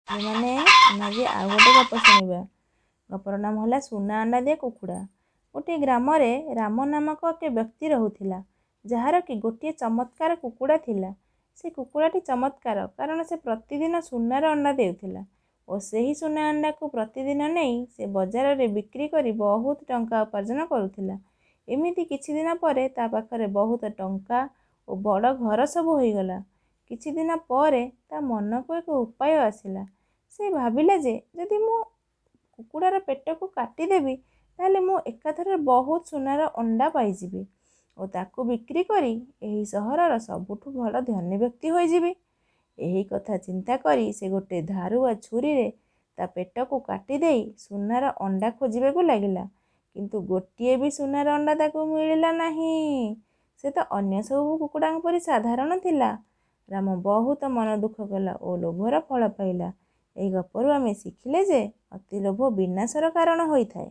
ମାନେ ଆମେ ଆଜି ଆଉ ଗୋଟେ ଗପ ଶୁଣିବା। ଗପର ନାମ ହେଲା ସୁନା ଅଣ୍ଡା ଦିଆ କୁକୁଡ଼ା। ଗୋଟିଏ ଗ୍ରାମରେ ରାମ ନାମକ ଏକ ବ୍ୟକ୍ତି ରହୁଥିଲା, ଯାହାର କି ଗୋଟିଏ ଚମତ୍କାର କୁକୁଡ଼ା ଥିଲା। ସେ କୁକୁଡ଼ାଟି ଚମତ୍କାର, କାରଣ ସେ ପ୍ରତିଦିନ ସୁନାର ଅଣ୍ଡା ଦେଉଥିଲା ଓ ସେହି ସୁନା ଅଣ୍ଡାକୁ ପ୍ରତିଦିନ ନେଇ ସେ ବଜାରରେ ବିକ୍ରି କରି ବହୁତ ଟଙ୍କା ଉପାର୍ଜନ କରୁଥିଲା। ଏମିତି କିଛି ଦିନ ପରେ ତା ପାଖରେ ବହୁତ ଟଙ୍କା ଓ ବଡ଼ ଘର ସବୁ ହୋଇଗଲା। କିଛି ଦିନ ପରେ ତା ମନକୁ ଏକ ଉପାୟ ଆସିଲା। ସେ ଭାବିଲା ଯେ ଯଦି ମୁଁ କୁକୁଡ଼ାର ପେଟକୁ କାଟିଦେବି, ତାହେଲେ ମୁଁ ଏକାଥରେ ବହୁତ ସୁନାର ଅଣ୍ଡା ପାଇଯିବି ଓ ତାକୁ ବିକ୍ରି କରି ଏହି ସହରର ସବୁଠୁ ବଡ଼ ଧନୀ ବ୍ୟକ୍ତି ହୋଇଯିବି। ଏହି କଥା ଚିନ୍ତା କରି ସେ ଗୋଟେ ଧାରୁଆ ଛୁରୀରେ ତା ପେଟକୁ କାଟିଦେଇ ସୁନାର ଅଣ୍ଡା ଖୋଜିବାକୁ ଲାଗିଲା। କିନ୍ତୁ ଗୋଟିଏ ବି ସୁନାର ଅଣ୍ଡା ତାକୁ ମିଳିଲା ନାହିଁ। ସେ ତ ଅନ୍ୟ ସବୁ କୁକୁଡ଼ାଙ୍କ ପରି ସାଧାରଣ ଥିଲା। ରାମ ବହୁତ ମନ ଦୁଃଖ କଲା ଓ ଲୋଭର ଫଳ ପାଇଲା। ଏହି ଗପରୁ ଆମେ ଶିଖିଲେ ଯେ ଅତି ଲୋଭ ବିନାଶର କାରଣ ହୋଇଥାଏ।